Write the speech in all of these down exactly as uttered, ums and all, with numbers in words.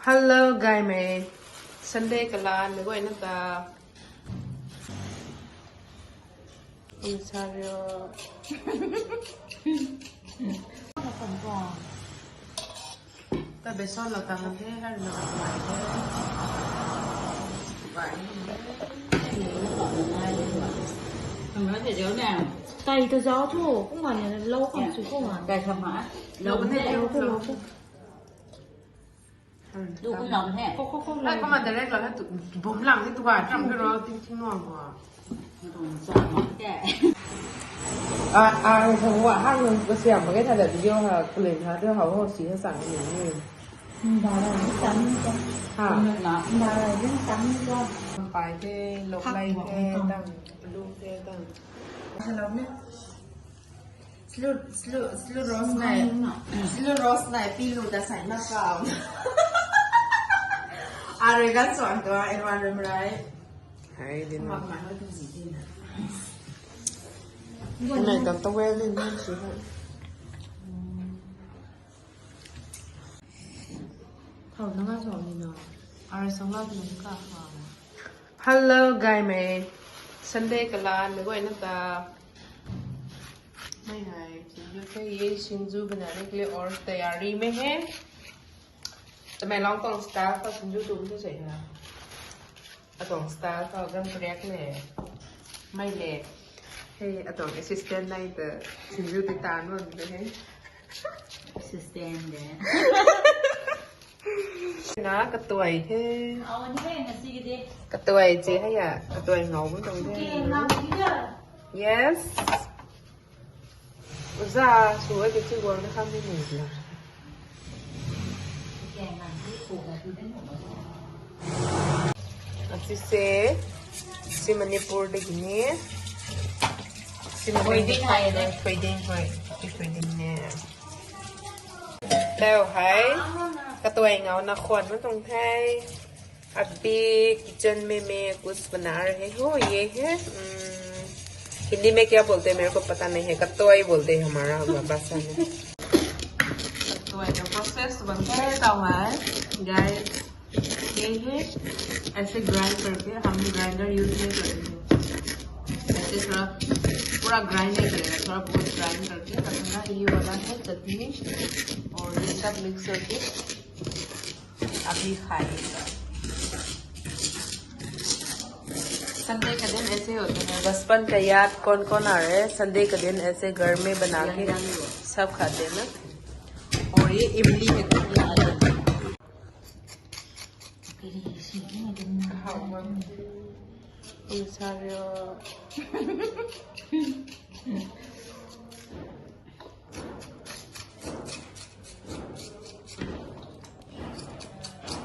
Hello, gaymei. Sunday kalan mei guayna ta. Insario. Ta beson lo ta han the, har na ka tuai the. Tuai. Tei ta zauc thu, kum man ni lou khang sw kum man. Tei tham ma. Lou ne, lou thu, lou thu. Lu kum lam he. Ko, ko, ko, ai, lam. Kumna direct la tu, bum lang ni tu ba, kam ke ro, ting ting nuang ko. Tum sa ma ke. A, a, sa wa ha yung ko siam ma ke tha da video ha, clean ha, tu ha ho si ha sang ni ni. Nda ra ni sang ni ko. Ha. Na. Nda ra ni sang ni ko. Pai te, lok lai te, tang, lu te, tang. Hello ne. Slu, slu, slu rose nai. Slu rose nai, pi lu ta sai na kau. Arui gan suan tua, everyone remember, right? Hai, din. Mak ma no tu zi din. Nai tam ta well din, din si hai. Thau na nga suan ni no. Arui sang la tu ka ha. Hello, gaymei. Sunday kalan mei guayna ta. Mei hai, singju the, ye singju banane ke liye aur tayari mein hai. Tamenglong tuang style khou singju tum tu sei na. Atuang style khou gam kariak le. Mei le. Hey, atuang assistant nai ta singju ti tan wan de hai. Assistant de. Na, katuai the. Aw, ni hai, na si ke de. Katuai che hai ya, katuai ngau bun tuang the. Ke, na si de. Yes. Uza, su ai ke chu guang na kham ni ni la. Ke, na si ko ka tu de no. Asi se, si Manipur de gini. Si Manipur. Koi ding hai de. Koi ding hai. Koi ding ne. Tau hai, katuai ngau na khwan na tuang the. Abhi kitchen mein main kuch bana rahe ho, ye hai, hmm, Hindi mein kya bolte hain, mere ko pata nahi hai, katuai bolte hain hamara bhasha mein. Katuai ka process bam the tau hai, guys. ये है, ऐसे ग्राइंड करके, हम grinder use नहीं करेंगे। ऐसे थोड़ा पूरा ग्राइंड नहीं करेगा, थोड़ा बहुत ग्राइंड करके रखना। ये वाला है चटनी और ये सब मिक्स करके अभी खाएगा। संडे का दिन ऐसे होते हैं, बचपन का याद कौन कौन आ रहा है? संडे का दिन ऐसे घर में बना के सब खाते हैं ना। और ये इमली है,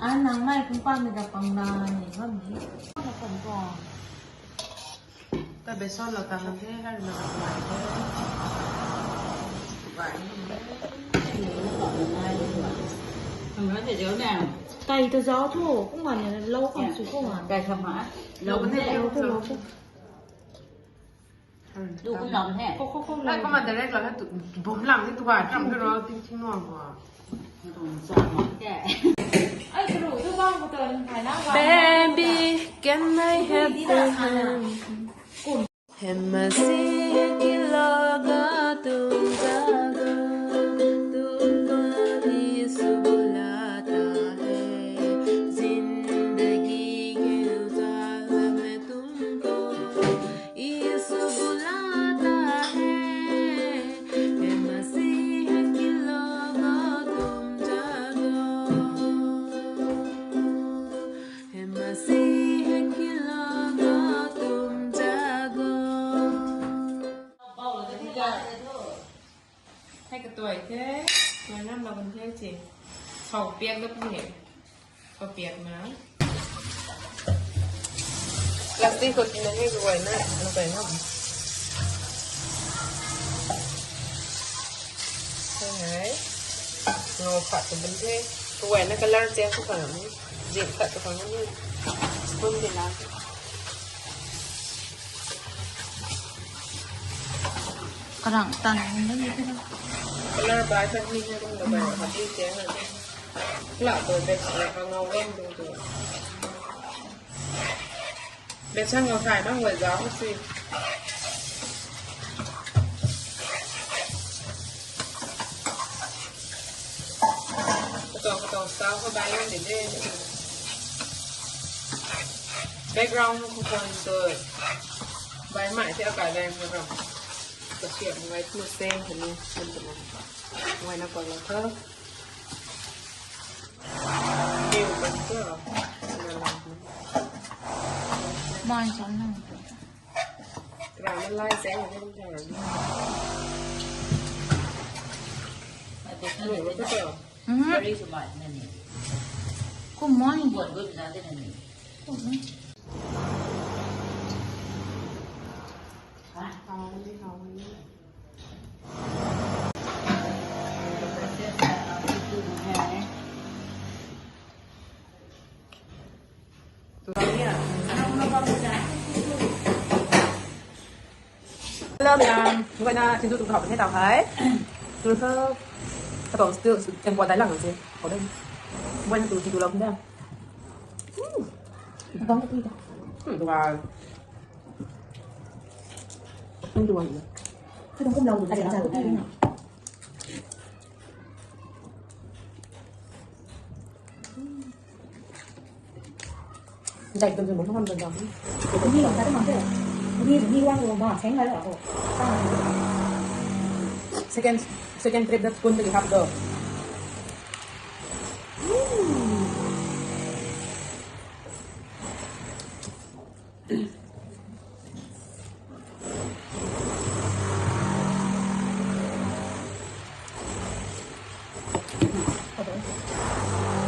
An nang mai kung pa mi da pang da ni bam ni. Pang da pang da. Ta beson lo ta han the, har na ka tuai the. Tuai. Ang na te jo na. Tei ta zauc thu, kum man ni lou khang sw kum man. Tei tham ma. Lou ne, lou thu, lou thu. Lu kum lam he. Ko, ko, ko, lam. Kumna direct la tu, bum lang ni tu ba, kam ke ro, ting ting nuang ko. Baby, can I have your hand? Hai masi ki loga tum jago, tumko ni subulata hai, zindagi ke ujala mein tumko. Yesu bulata hai, hai Masih ki logo tum jago. Hai Masih ki logo tum jago. Hai katuai the, tuai nam la bun the chi. Sau piak da puni. Papiak na. Plastic khou tina hei kaguayna, na kai na. Hei hei. Ngau khat tu bun the. Kaguayna color change tu khang ni. Jin khat tu khang ni. Spoon di na. Karang tan hei ni. Color bai khat ni hei rung da bai khat ni change na. Lau tu bek sa kangau bam tu tu. Bek sa ngau thai nang guay zauc si. Katong katong style khou dai ngam di de. Background khou khwan tu. Bai mai the akai dai khou ram. Kasiam ngai tu seng kani. Ngai na kwan la tho. Mai chang nang. Kum mai. Hello, miyam. Guayna sinju tu khou ne tau hai. Tu khou katong still tempo dai lang se. Khou dai. Guayna tu sinju lau de. Hmm. Bang tu da. Hmm, tu wa. Hmm, tu wa. Katong kum lau tu da. Dai tu tu mo kan tu da. Ni ka tu ma tu. Ni ni wang lo ma seng lai lo ko. Second second trip that spoon to have do.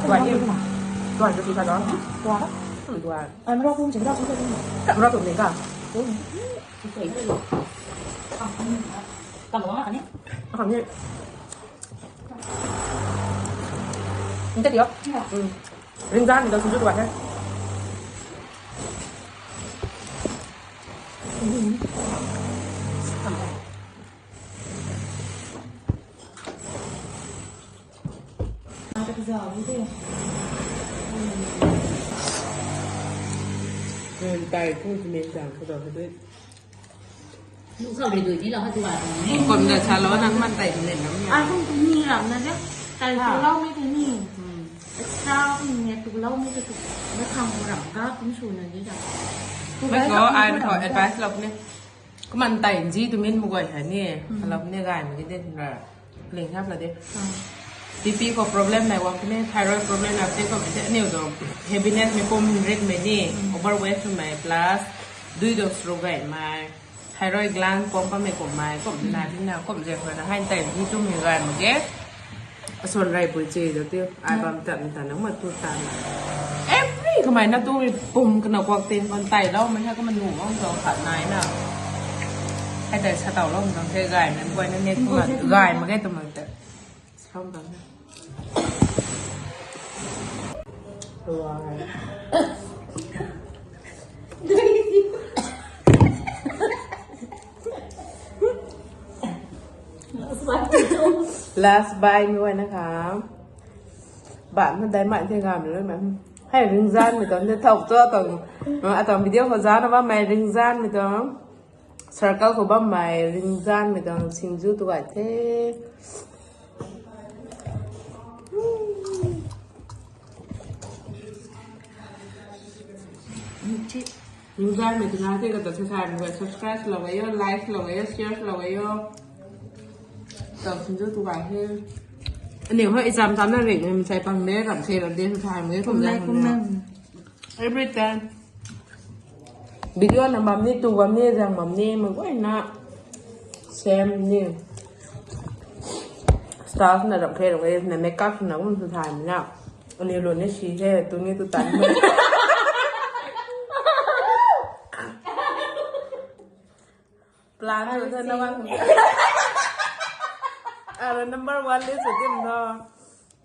Tuan ni. Tuan tu tu ka lo. Tuan. Hmm, tuan. Ai, mrok kum cheng rok kum cheng. Ka mrok kum ni ka. Kum. Kam lo ka ni. Kam ni. Nte tio. Hmm. Ringzan ni dau sinju tuan he. Tei thu tei zang khou tei. Lu khou rui dui ni lo ha tu a. Kum da sa lo nang man tei nen nam ya. Ai kum tu ni ram na de. Tei tu lau mei tu ni. Hmm. Extra kum ni tu lau mei tu tu. Na khang ram ka kum su na ni da. Mei ko ai ko advice lou ni. Kuman tei nzi tu min mu guay hai ni. Hmm. Lou ni gay mi de ra. Ling hap la de. Hmm. B P khou problem nai wang kene, thyroid problem nai te khou te niw do. Heaviness mei kum rit mei ni, hmm, overweight mei plus dui do sru gay mei. Thyroid gland pump pa mei kum mei, kum na di na, kum je khou na hai tei di tu mei gay mei ge. Ason rai pui che do tiu. Ai bam tat mi tan na ma tu tan. Every kamei na tu pum kana kwak tin kon tai lou mei ha ka manu ang do khat nai na. Hai tei sa tau lou mei te gay mei guay na ne tu gay mei ge tu mei te. Sa bam na. Last bye ni guay na kha. Ban na dai mai the gam lou mei. Hei ringzan mei tuang the thau cho tuang. Atuang video khou zan na bam mei ringzan mei tuang. Circle khou bam mei ringzan mei tuang singju tu gay the. Ringzan mei tu na the kata sa sa mei subscribe lou yo, like lou yo, share lou yo. Tuang singju tu gay the. Ani hoi exam tam na ring mei sai pang de ram se ram de sa sa mei kum kumna, kumna. Every time. Video na bam ni, tu bam ni, zang bam ni, mei guay na. Same ni. Style na ram khe ram khe na makeup na kum tu thay mei na. Ani lun ni si the, tu ni tu tan. Plan tu the na bam. Aro number one list dim do.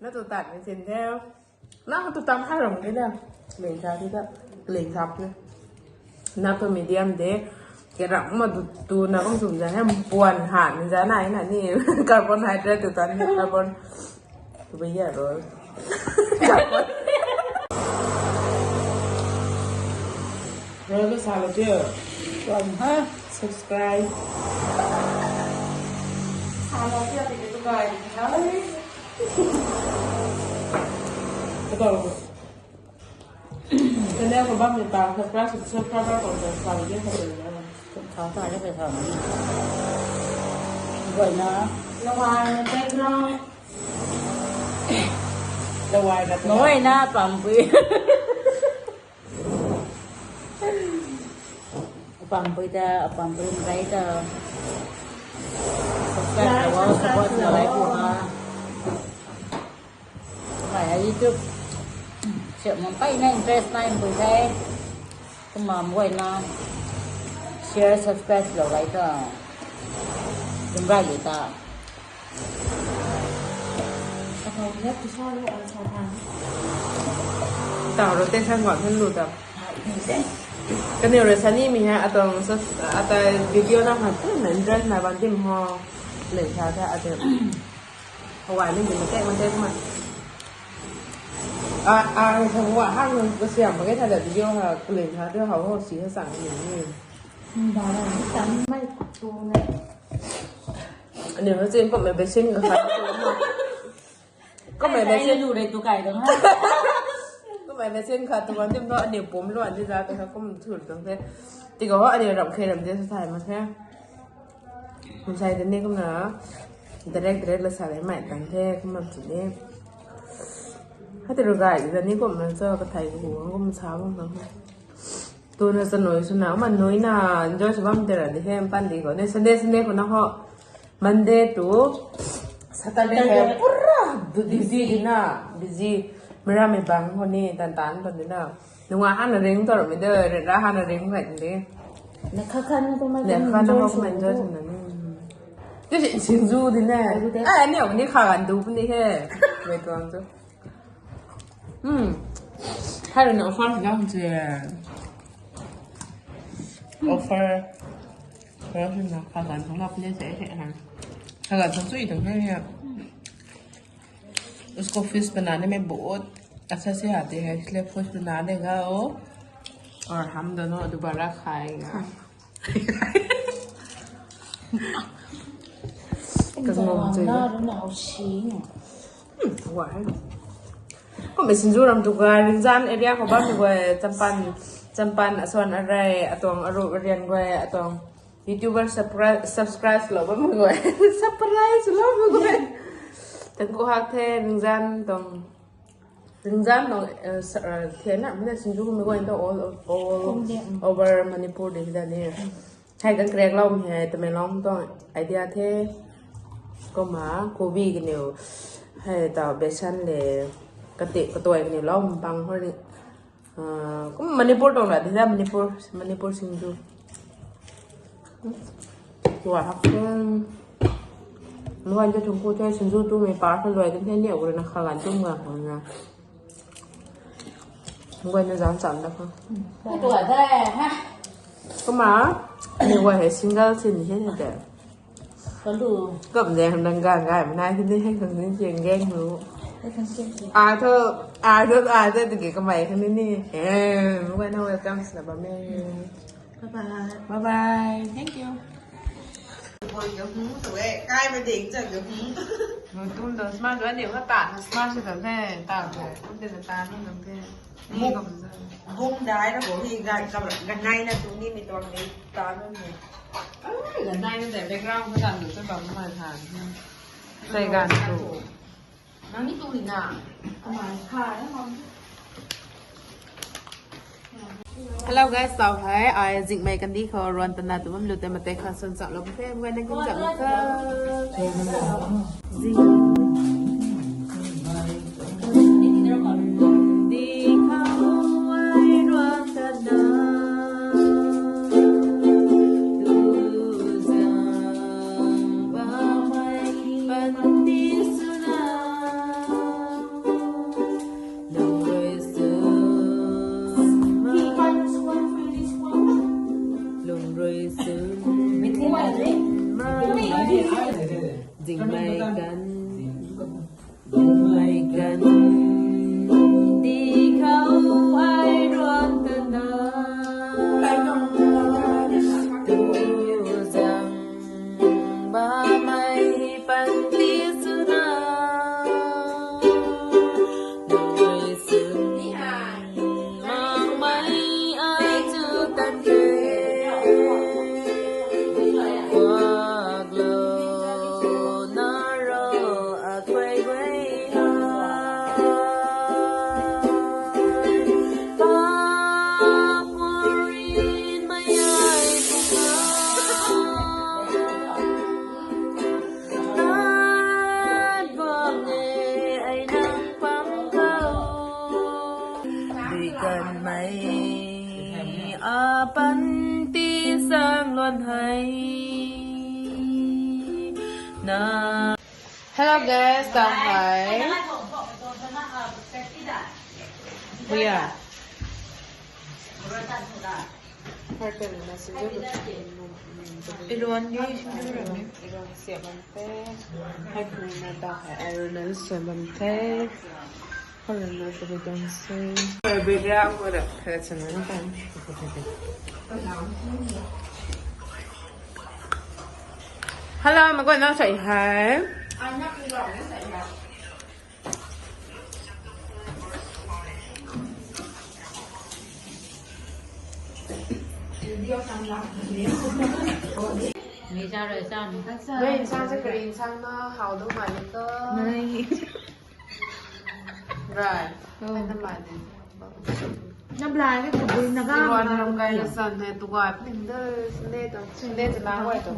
Na tu tan ni sin the. Na tu tam hai ram ni na. Ling sa ti ta. Ling sap ni. Na tu medium de. Ke ram ma tu, tu na kum sum zan he puan han ni zan na na ni. Carbohydrate tu tan ni carbon. Tu bai ya ro. Roi ko sa lo tio. Ram ha. Subscribe. Sa lo tio, tiki tu kai. Channel ko bam ni ta subscribe, subscribe ko sa lo tio, sa lo tio. Thau ta le pe thau. Guay na. Lawai na background. Lawai na. Lawai na pampui. Pampui ta, pampui rai ta. Subscribe, like, wow, support na lai pu ha. Mai YouTube. Siam mong pai na interest na mpui the. Kumna mei guay na share, subscribe lo lai ta. Kum rai li ta. Tau ro te sang guan thun lu ta. Kaniw rui sani mi ha, atang sa, ata video na han tu na interest na ban dim ho. Len sa ta ata. Hawai ni dim tek ma tek ma. A, a, sa hawai hang nung kasiam ma ke tha da video ha, kulen tha tu hau ho si ha sang ni ni. Ba ra ni tam mai tu na. Aniu na chen kum mei basin ka khat tu ma. Kum mei basin lu re tu kai dong ha. Kum mei basin khat tu wan dim tu aniu pum luan di za tu ha kum thu tuang the. Tiki ho aniu ram khe ram de sa thai ma the. Kum sai de ni kumna direct direct la sa le mai tang the kum ram chi ni. Ha ti ru gay de ni kum na cho ka thai hu kum sa kum tang the. Tuna sa nui sw na, ma nui na enjoy sw bam tei ra di he, pan di khou. Ne Sunday, Sunday khou na ho. Monday to Saturday he pura du-, busy di na, busy. Mera mei bang ho ni, tan tan pan di na. Nunga hana ring tor mi de, rin ra hana ring gai di. Na kha kha na tu ma Ne kha na ho enjoy sw kumna enjoy sw na ni. Ti si singju di ne. Ai, ni ni kha gan du puni he. Mei tuang tu. Hmm. Hai rui na offer na hum se. Offer. Hai rui na kha gan thang lap ne se se ha. Kha gan thang sui thang hai ya. उसको फिश बनाने में बहुत अच्छा से आते हैं, इसलिए फिश बना देगा वो और हम दोनों दोबारा खाएगा। Kangam na rui na hau si. Hmm, wai. Kum mei sinju ram tu ga Ringzan area khou bam ni guay, Champan, Champan, Ason, Arai, atuang, Aru, Arian guay, atuang YouTuber subscri-, subscribe lo bam ni guay. Surprise lo bam ni guay. Thank you hak the Ringzan tuang. Ringzan tuang, eh, sa-, eh, the na, mei sinju kum mei guay tuang all, all over Manipur de da ni. Hei kan krek lou mei hei Tamenglong tuang idea the. Kumna kobi kaniw hei ta besan le kati katuai kaniw lou mpang ho ni. Ah, kum Manipur tuang la di da Manipur, Manipur sinju. Tua hak kum. Mei guay tu thungku the sinju tu mei pa kha luai kan the ni, ura na kha gan tum ga kha na. Mei guay na zan cham da kha. Tua da ha. Kumna, mei guay hei single sin he ni de. Kalu. Kum de hang dang gang gai mei nai ni hei kang ni chiang gang lu. Ai thu, ai thu, ai thu tiki kamei kang ni ni. Eh, mei guay na welcome sw na bam e. Bye bye. Bye bye. Thank you. Boi ka hung tu e, kai ma ding chan ka hung. Nung tum dong smart duan ni ha ta, smart sw dong the, ta the, tum de na ta nung dong the. Ni Bung, kum sa. Bung dai na bo hi ga, ga, ganai na tu ni mi tuang ni ta nung ni. Ai, ganai na de background ko ta nung sa bam ma tha. Sai gan tu. Nang ni tu ni na. Kamai kha na mam. Hello guys, tau hei, ai zingmei kandih khou ruan tana tu bam lu te mate kha sun sa lou the, mei guay na kin sa lou kha. Zing. Di khou ai ruan tana. Tu zang ba mei pan di suna. Lungruisun, lungruisun, zingmei kan. Ganmei apanty sang luan hei na. Hello guys, tau hei. Buya. Iluan ni sini ramni. Iluan siap bam the. Hai puna tau hei. Iluan siap bam the. Hello, nice to be done soon. Hello, mei guay nang sa hei. Mei sa rui sa ni. Nai, nsang se kari nsang na, how do mei ni ko? Nai. Right. Oh. Ai, na mei ni. Na blai ke kabui na ga. Iluan ram kai na san ne, tu gay pning de, sinde tu, sinde tu na gay tu.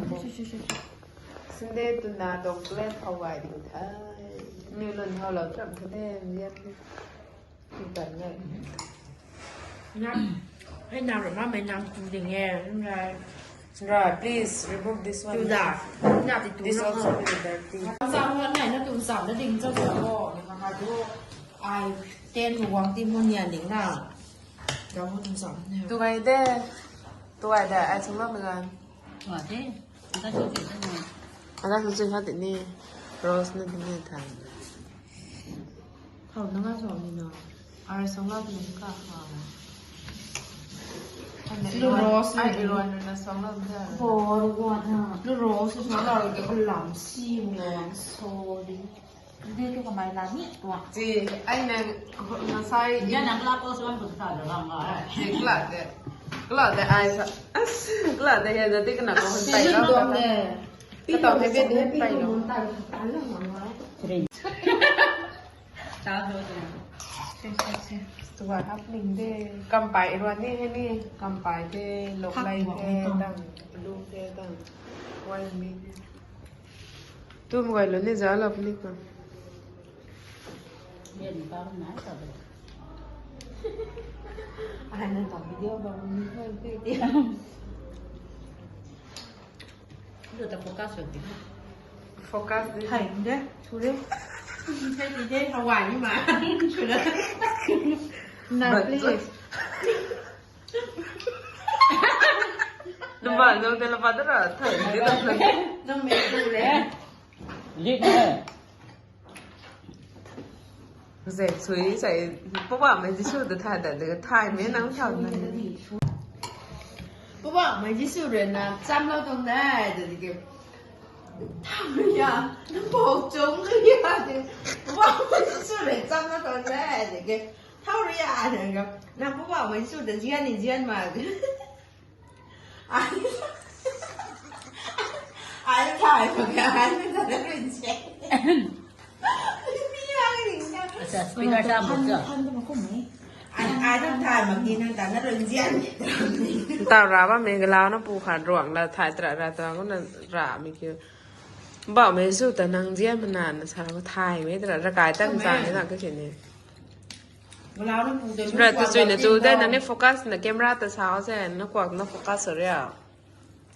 Sinde tu na tu klet how gay ding the. Ni lun how lou tram the de, ni. Tingtan nge. Nap. Hei nang rui mamei nang tu ding e. Nrai. Nrai, please remove this one. Tu da. Na ti tu. This na also will be dirty. Sa ho nai na tu sa na ding sa sa ho. Ni ma ha tu. Ai ten mo wang ti mo nian ding na. Dau ho tu sa na. Tu gay de. Tu gay de. Ai sung lam gan. Wa de. Nda su ti na. Nda su ti na ti ni. Rose na ti ni than. How na nga song ni na. Ara song la ni ka ha. Lu rose ai ni. Iluan na song la ni. Ho, ru gua tha. Lu rose song la ke lam si mo lam so di. Di tu kamei la ni tua. Ji, ai na na sai. Ya na la ko so ko ta da lam ga. Ji, kla de. Kla de ai sa. As, kla de ya de kana ko tai la. Ka tau hei bit hei tai lo. Tuai hap ning de. Kampai ruan ni hei ni. Kampai de, lok lai de, dang, blue de, dang. Wai mi. Tum gay lo ni za lap ni ka. Ai na tau video bam ni hoi ti. Lu ta focus sw di. Focus di. Hai de, thu de. Hai di de, Hawaii ni ma. Thu de. Na, please. Number no de la pa da ra, thai de da. Nang mei tu le. Lik ne. Zek sui sai, Poubauhmei Jisu ta thay ta de, thay mei nang thau na. Poubauhmei Jisu rui na chamlou tuang de, de ki. Thau ya, nang pou chung ya de. Poubauhmei Jisu rui chamlou tuang de, de ki. Thau ya, de ki. Nang Poubauhmei Jisu ta zian ni zian ma. Ai, ai thay mak ge, ai na ta na rui zian. Ni ai ring na. Acha, speaker ta buk cha. Ai, ai na thay mak ge, nang ta na rui zian. Tau ra bammei galau na pu khat ruang la thay tra ra ta ko na ra mi kiu. Bauhmei Jisu ta nang zian mana na sa ko thay mei tra ra kai tan zan ni na ka chini. Ra tu chui na tu de, na ni focus na camera ta sao se, na kuak na focus ria.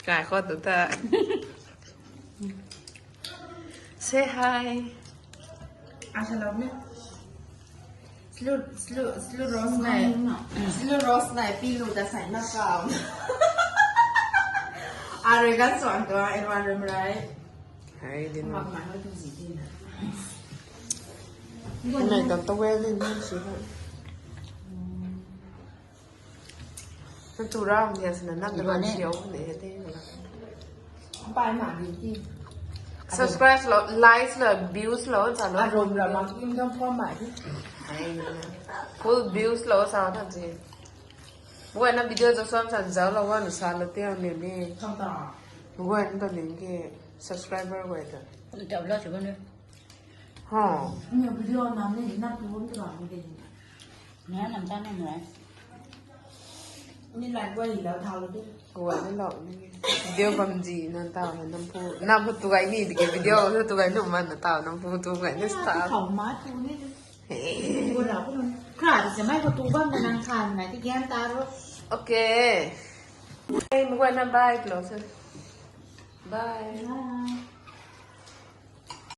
Kai khou tu ta. Say hi. Asa love ni. Slow, slow, slow rose nai. Slow rose nai, pilu ta sai na kau. Are gan suan tu, everyone remember, right? Hai, din. Mak mak na tu zi din. Nai tam towel din na si ha. Na tu ram dia sana nam na ban siau ne he te na. Pai ma di ti. Subscribe lo, likes lo, views lo, sa lo. Arum ra ma tu kim dam pom mai di. Hai, full views lo sa na ji. Buai na video jo suam san zau lo wan sa lo te ang ni ni. Thang ta. Buai na to ning ki subscriber buai ta. Tap lo si buai ni. Ha. Ni video nam ni na tu bom tu bam ni de. Ni nam ta nam rai. Ni like buai lo thau lo de. Buai ni lo ni. Video bam ji na tau na nam pu. Nam pu tu gai ni de video tu gai nu man na tau nam pu tu gai ni star. Thau ma tu ni de. Kura kura. Kura di se mai ko tu bam na nang khan na ti gyan ta ro. Okay. Hey, mugwa na bye close. Bye. Bye.